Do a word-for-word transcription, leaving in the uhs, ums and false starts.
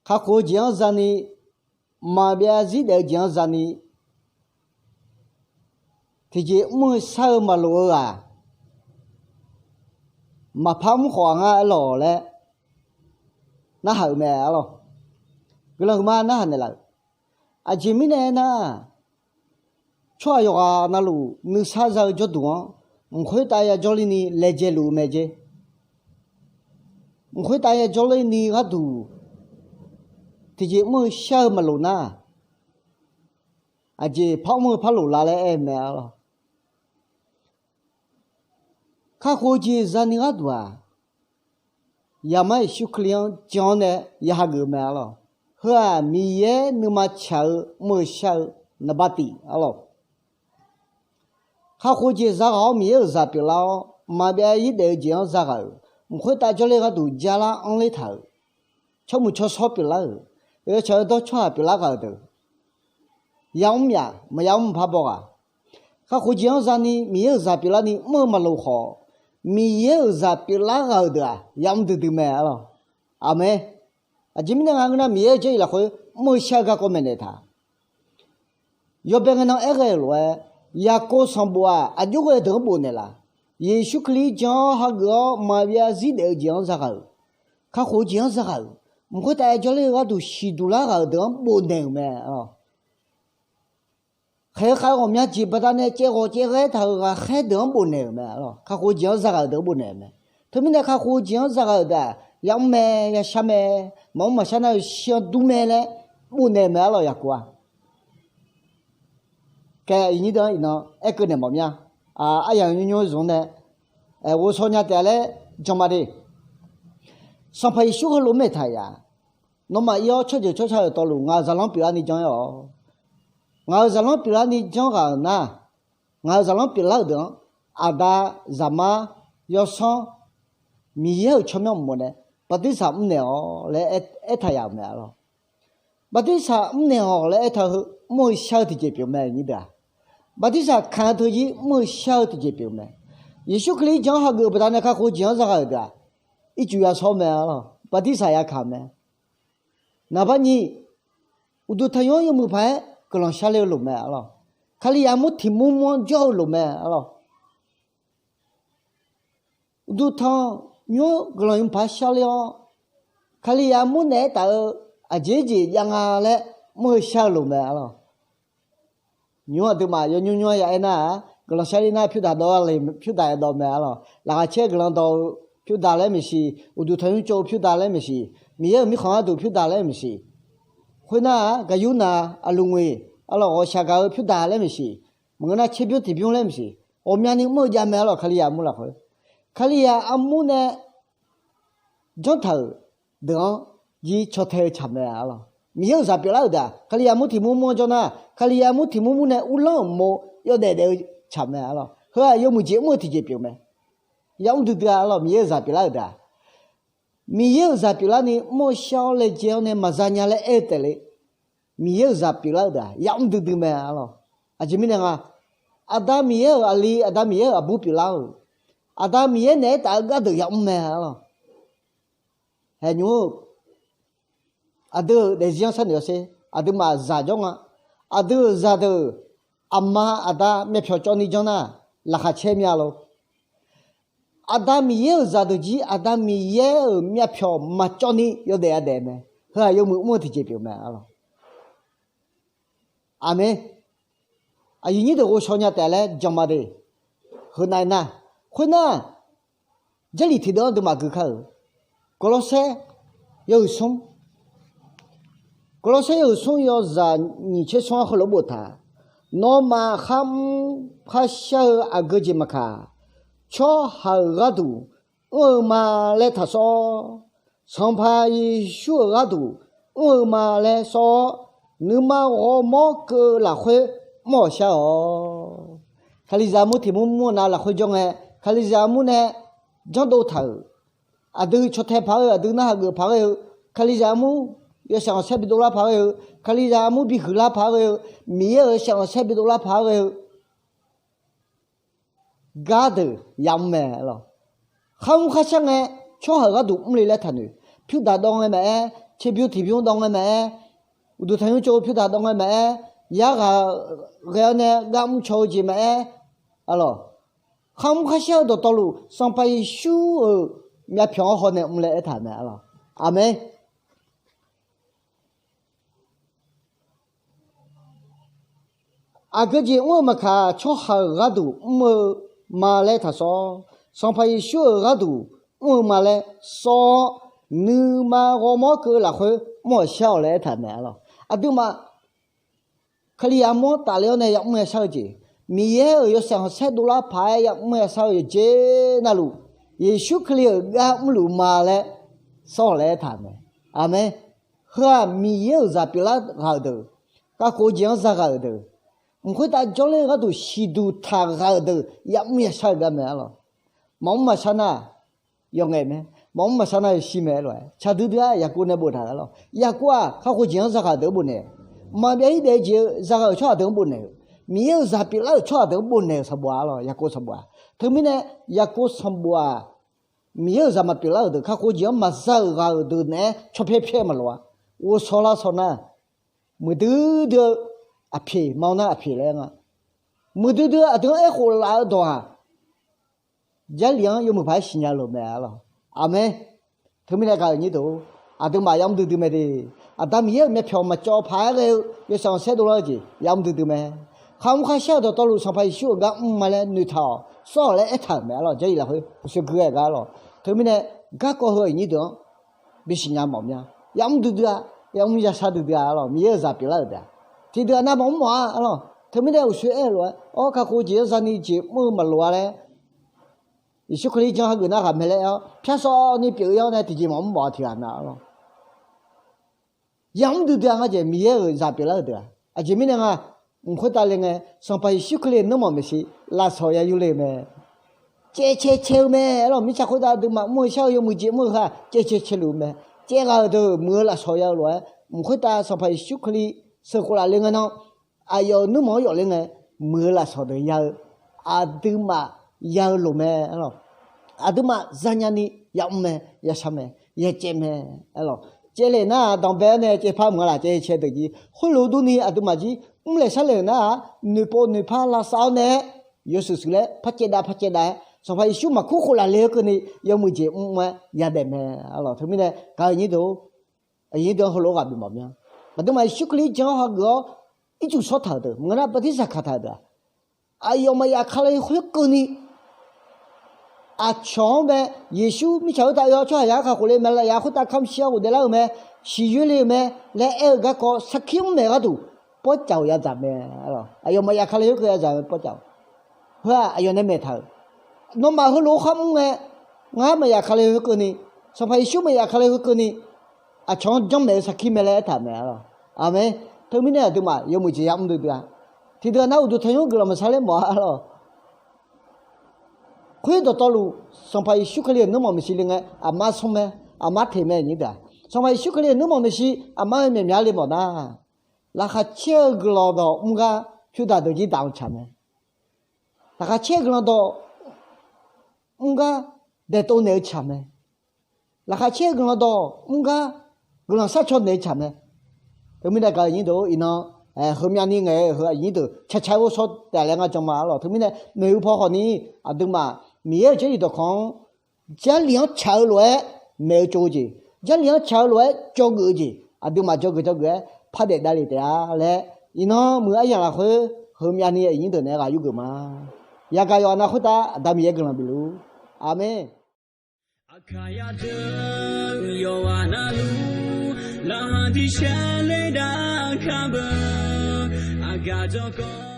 Kakhof-eu jeq-anr zani, maqbyav zir daef-eu jeq-anr zani, tiqjeq mr-eu shar-eu maqlof-eu-aq, maqpar mr khawf-aq ngar aerlawq laer narhaq-euq mae arlawq. Guiqlanq huiqma narhaq naeqlaf-euq. Aqjeq mirnae aernar, tsawrhaq yawqghaq navluf nuisar za-eu jawrduq-anr mq khoertav yajawr lerni laejae luf-eu mae jeq. Mq khoertav yajawr lerni gharduq tiqjeq mr-eu shar-eu maqlof nar, aqjeq par mr-eu par lof la laer aer-eu mae arlawq. Kakhof-eu jeq zani gharduq-aq, Zaqmar Yeqsur Kali-anr jan-awr nae ya hageuf-eu mae arlawq. Heu-aq Miqyaer nuima tsaq-eu mr-eu shar-eu naqba tif arlawq. Kakhof-eu jeq zaghaq-awr Miqyaer-euq zaq pyeuflar-awr maqbyav zir daef-eu jeq-anr zaghaq-euq mq khoertav jawrler gharduq jarlar anrler taq-euq, tsawrmuiq tsawrshawr pyeuflar-euq, yawtsaq yawdawr tsawrhaq pyeuflar ghaq-euq deuq, yamr myaq maqya mr par baw ghaq. Kakhof jeq-anr zani Miqyaer-euq zaq pyeuflarni mr-eu maqlof khawf, Miqyaer-euq zaq pyeuflar ghaq-euq deuq-aq yamr duidui mae arlawq. Aqmeq. Aqjeq mirnae nga ngeur nar, Miqyaer-euq jarlif lafkhoer mr-eu shar-eu garkawv maeqnaeq taq. Yawbae ngae nan aerghae-euq lof-aer, Yaqkov sanqbof-aq aqjox ghae deuq-anr bofnaeq laf. Yeqsur Kali jan-awr hageuf-awr maqbyav zir daef-eu jeq-anr zaghaq-euq, kakhof-eu jeq-anr zaghaq-euq, mq khoertav yajawr ler-eu gharduq siqduq lar ghaq-euq deuq-anr bofnaeq-euq mae arlawq. Khaeq-eu khav-eu ghawqmya jeq baqdanae caevghawq caevghae taq-euq ghaqkhaer deuq-anr bofnaeq-euq mae arlawq. Kakhof-eu jeq-anr zaghaq-euq deuq-anr bofnaeq-euq mae. Teumirnae kakhof-eu jeq-anr zaghaq-euq deuq-aq yamr mae, yashar mae, maqmr maqshar nar-eu shi-anr dur mae laer bofnaeq-euq mae arlawq. Yaqkov-aq kae iqnyir deuq-anr iqnan aerkeuv naeq mawf mya. Aryaq nymr nymr-eu zmq nae ghovshaw nya taef-a laer jan ma de. Sanqpaq Yeqsur heulof maeq taq yaf, nawmaf ir-awr tsawrjeuq tsawrca dawqtawvluf ngaq-euq zaqlanr pyeuflarni jan-aer-awq. Ngaq-euq zaqlanr pyeuflarni janr ghaq-euq nar, ngaq-euq zaqlanr pyeuflar-euq deuq-anr, Aqda, Zaqmar, Yawsanr, Miqyaer-euq tsawrmyanr uqmov nae bartirsaq mrnaeq-awq laer aertaq yaf-euq mae arlawq. Bartirsaq mrnaeq-awq laer aertaq-eu heu mr-eu shar-eu tiqjeq pyeuf mae, iqnyir deuq-aq. Bartirsaq kaq-eu teuzir mr-eu shar-eu tiqjeq pyeuf mae. Yeqsur Kali janr hageuf-eu baqdanae kakhof jeq-anr zaghaq-euq deuq-aq, ircuf yashawr mae arlawq. Bartirsaq yakaq mae. Naqbar nyiq, uqduq tanqnymr-anr yawmuiq paq-aer guiqlanq sharler-eu lof mae arlawq. Kalizaq armur tiq mur mur-anr jawr-eu lof mae arlawq. Uqduq tanqnymr-anr guiqlanq yawmuiq paq-aer sharler-awr, Kalizaq armur naeq-aer taf-eu aqjeq jeq jav nga laer mr-eu shar-eu lof mae arlawq. Nymr aqduimaf yawnymr nymr-anr ya aernar-aq, guiqlanq sharler nar pyurdaq dawv-a le, pyurdaq ya dawv mae arlawq. Laqkhaq caer guiqlanq dawv-eu pyurdaq laer maeqshi, uqduq tanqnymr tsov-eu pyurdaq laer maeqshi, Miqyaer-euq mirkhanq gharduq pyurdaq laer maeqshi, khoernar-aq gaqyur naq aqluq ngoeq arlawq ghawqshaq gaq-eu pyurdaq laer maeqshi, maqngeur nar tserbymr tiqbymr laer maeqshi, ghawqmyani mr-eu jav mae arlawq. Kalizaq armur lafkhoer, Kalizaq armur nae janr taq-euq deuq-anr jir caw tae-eu tsaq mae arlawq. Miqyaer-euq zaq pyeuflar-euq deuq-aq, Kalizaq armur tiq mur mur-anr jawr nar, Kalizaq armur tiq mur mur nae uvlanr-euq mov yawdaef daef-eu tsaq mae arlawq. Heu-aq yawmuiq jeq mr-eu tiqjeq pyeuf mae. Yamr duidui-a arlawq. Miqyaer-euq zaq pyeuflar-euq deuq-aq, Miqyaer-euq zaq pyeuflarni mr-eu shar-awr laejae-awr nae maqza nya laer aer-eu taef le. Miqyaer-euq zaq pyeuflar-euq deuq-aq yamr duidui mae arlawq. Aqjeq mirnae nga, Aqda Miqyaer-euq aqli, Aqda Miqyaer-euq aqbur pyeuflar-euq, Aqda Miqyaer naeq-aer taf-eu gardeuq yamr mae arlawq. Haeq nymr-eu, aqdui-euq daefzir-anr sharnoeq-awr sher. Aqduimaf zaq jawr nga. Aqdui-euq zaqdeuq aqma aqda myavpyawq cawvni janr nar, laqkhaq caer mya lor. Aqda Miqyaer-euq zaqdeuq jir Aqda Miqyaer-euq myavpyawq maqcawvni yawdaef yadaef mae. Heu-aq yawmuiq mr-eu tiqjeq pyeuf mae arlawq. Aqmeq. Aqyuif nyir deuq ghovshaw nya taef laer jan ma de. Heunav nar, khoernar, Jarlif tiqdeuv-anr duimaf gui kar-euq. Gawqlawrsaer yawhuiq smr, Gawqlawrsaer yawhuiq smr yawzaq nyiq tser smr-anr heulof boftaq, nawmaf kharmr kharshar-eu aqgeu jeq maqkaq, tsawrhaq-euq gharduq mr-eu ma laer taqsawr-awr, Sanqpaq Yeqsur-euq gharduq mr-eu ma laer sawr-awr, nuima ghawrmawr keuv-eu lafkhoer mr-awq shar-awq. Kalizaq armur tiq mur mur nav lafkhoer jawr ngae, Kalizaq armur nae janrdov taq-euq, aqdui caw tae paq-aer-eu, aqdui narhaq geuf paq-aer ghae-eu, Kalizaq armur yawshaq khanqsaer bidov lar paq-aer ghae-eu, Kalizaq armur bihuiq lar paq-aer ghae-eu, Miqyaer-euq yawshaq khanqsaer bidov lar paq-aer ghae-eu gardeuq yamr mae arlawq. Kharmr kharshar ngae, tsawrhaq-euq gharduq mr le laer taqnoeq. Pyurdaq dawv ngae maqaer, tserbymr tiqbymr dawv ngae maqaer, uqduq tanqnymr tsov pyur daq dawv ngae maqaer, yarghaq ghae-awr nae gar mrcaw-eu jeq maqaer, arlawq, kharmr kharshar-eu dawqtawvluf Sanqpaq Yeqsur-euq myavpyawq-anr haw nae mr laer aertaq-euq mae, arlawq. Aqmeq. Aqgeu jeq mr-eu maqkaq, tsawrhaq-euq gharduq mr-eu ma laer taqsawr. Sanqpaq Yeqsur-euq gharduq mr-eu ma laer sawr-awr, nuima ghawrmawr keuv-eu lafkhoer mr-awq shar-awq laer aertaq-euq mae, arlawq. Aqduimaf Kali armawr tafler-awr nae yamr yashar-eu jeq, Miqyaer-euq yawshaef khanqsaer dovlar paq-aer yamr yashar-eu yawqjeq navluf, Yeqsur Kali-euq gar mrluf ma laer sawr-awq laer aertaq-euq mae. Aqmeq. Heu-aq Miqyaer-euq zaq pyeuflar ghaq-euq deuq, kakhof-eu jeq-anr zaghaq-euq deuq, mq khoertav jawrler-eu gharduq siqduq taq ghaq-euq deuq yamr yashar-eu gar mae, arlawq. Maqmr maqshar nar, yawf ngaeq mae. Maqmr maqshar nar yawshir mae, arlawq. Tsaq duidui-a Yaqkov nae boftaq-euq, arlawq. Yaqkov-aq kakhof jeq-anr zaghaq deuq-anr bofnaeq-euq, maqbyav-ir daef-eu jeq-eu zaghaq-euq tsawrhaq deuq-anr bofnaeq-euq, Miqyaer-euq zaq pyeuflar-euq tsawrhaq deuq-anr bofnaeq-euq sanqbof-a, arlawq. Yaqkov sanqbof-a. Teumirnae Yaqkov sanqbof-aq, Miqyaer-euq zaq maqpyeuflar-euq deuq, kakhof jeq-anr maqza-euq ghaq-euq deuq naeq-aer cawpyaer pyaer maqloq-a. Ghovshaw lavshaw nar, muiqdui dui-eu aqpyeq ma-awr nar aqpyeq laer nga. Muiqdui dui-eu aqdui-anr aerkhof laf-eu dawq-aq, Jarlif-anr yawmuiq paq-aer siqnya loq mae, arlawq. Aqmeq. Teumirnae gaq-euq nyir deuq, aqduimaf yamr duidui mae de. Aqda Miqyaer-euq myavpyawq maqcawv paq-aer ghae-eu yawshaef khanqsaer dovlar-eu jeq yamr duidui mae. Kharmr kharshar-eu dawqtawvluf Sanqpaq Yeqsur-euq gar mr ma laer noeqtaq-awq, sawr-awq laer aertaq-euq mae, arlawq. Jarlif lafkhoer uqshoe gui ghae gar, arlawq. Teumirnae garkawv heu-euq nyir deuq-anr bisiqnya mawf mya. Yamr duidui-a, yamr yashar duidui-a, arlawq. Miqyaer-euq zaq pyeuflar-euq deuq-aq, tiqdeuq-aq nar maqmr mawf-a, arlawq. Teumirnae uqshoe aer-eu lof-aer, awr, kakhof jeq-anr zani jeq mr-eu maqloq-a laer, Yeqsur Kali jan hageuf nar ghaq mae laer aer-awr, pyar sawv ni pyeuf-ir-awr nae tiqjeq maqmr mawf-a tiq ghaq na, arlawq. Yamr duidui-a nga jeq, Miqyaer-euq zaq pyeuflar-euq deuq-aq. Aqjeq mirnae nga, mq khoertav le ngae, Sanqpaq Yeqsur Kali-euq nuirmanq maeqshi lafsawq ya yurle-eu mae. Caev cae cae-eu mae, arlawq. Mirtsaq khoertav aqduimaf mr-eu shar-eu yawmuiq jeq mr-eu heu-aq caev cae cae luf-eu mae. Caev ghaq-euq deuq muiq-eu lafsawq ya-eu lof-aer, mq khoertav Sanqpaq Yeqsur Kali sheuqkhof laf le ngae nan, aqyawf-euq nuirmanq-anr yawf ler ngae, muiq-eu lafsawq deuq ya-eu, aqduimaf ya-eu loq mae, arlawq. Aqduimaf zanya ni yamr mae, yashar mae, yacaev mae, arlawq. Caevle nar-aq danqbae-awr nae caevpar mq-a laf, caev cae deuq jir khoerlof durni aqduimaf jir mrlaeq sharlaeq-euq nar-aq, noeqpov noeqpar lavsav-awr nae yawshuif shuif laer par caevdav par caevdav-aer, Sanqpaq Yeqsur maqkur khof laf le-eu keuvni yawmuiq jeq mr-aer yadaef mae, arlawq. Teumirnae gaq-euq nyir deuq, aqnyir deuq-anr heulof-aer ghaq bimawf mya. Aqduimaf Yeqsur Kali jan hageuf-awr ircuf shawr taq-euq deuq maqngeur nar, bartirsaq kaq taq-euq deuq-aq, aqyawf maqyaf kale khoerkeuvni aqcawq-anr mae, Yeqsur mirtsaq khoertav oe-awr tsawrhaqzaq-anr kakhof le mae, lafyaq khoertav kamq shir-awr ghofdaef lar-euq mae, siqyoer le-euq mae laer aer-eu garkawv sarkir mr maeq gharduq pawrcawq-euq yadzaq mae, arlawq. Aqyawf maqyaf kale khoerkeuv yadzaq mae pawrcawq-eu. Heu-aq aqyawf nae maeq taq-euq. Nawmaf heulof-aer kharmr ngae, ngar maqyaf kale khoerkeuvni, Sanqpaq Yeqsur maqyaf kale khoerkeuvni, aqcawq-anr janrmaeq-eu sarkir mae laer aertaq-euq mae, arlawq. Aqmeq. Teumirnae aqduimaf yawmuiq jeq yamr duidui-a. Tiqdeuq-aq nar uqduq tanqnymr guiqlanq maqsar ler mawf-a, arlawq. Khoer dawqtawvluf, Sanqpaq Yeqsur Kali-euq nuirmanq maeqshi le ngae, aqma smr mae, aqma teq mae, aqnyir deuq-aq. Sanqpaq Yeqsur Kali-euq nuirmanq maeqshi aqma-eu maeqmya le mawf nar, laqkhaq caer-eu guiqlanq dawq mr gar pyur daq deuq jir daq-anr tsaq mae. Laqkhaq caer-eu guiqlanq dawq mr gar daeqtov naeq-eu tsaq mae. Laqkhaq caer-eu guiqlanq dawq mr gar guiqlanq sharcaw naeq-eu tsaq mae. Teumirnae gaq-euq nyir deuq, iqnan heumyav ni ngaeq-eu heu aqnyir deuq caqcaq-aer ghovshaw taef laer ngar jan ma, arlawq. Teumirnae maeqhu paw khawf ni, aqduimaf Miqyaer-euq jarlif dawqkawq-anr jarlif-anr tsaq-eu lof-aer maeq-eu tsov-eu jeq, jarlif-anr tsaq-eu lof-aer dzawgeuf-eu jeq, aqduimaf dzawgeuf dzawgeuf-aer par daef davle taef-a laer, iqnan muiq aryamq lafkhoer heumyav ni aqnyir deuq naeq-aer ghaq yurgeuf ma. Yagaq yawqha nav khoertav Aqda Miqyaer guiqlanq bifluf-ur. Aqmeq. Aqkaq yadeuq yawqghaq navluf laqkhaq tiqshar ler dav kar beu. Aqgaf dzawrkawv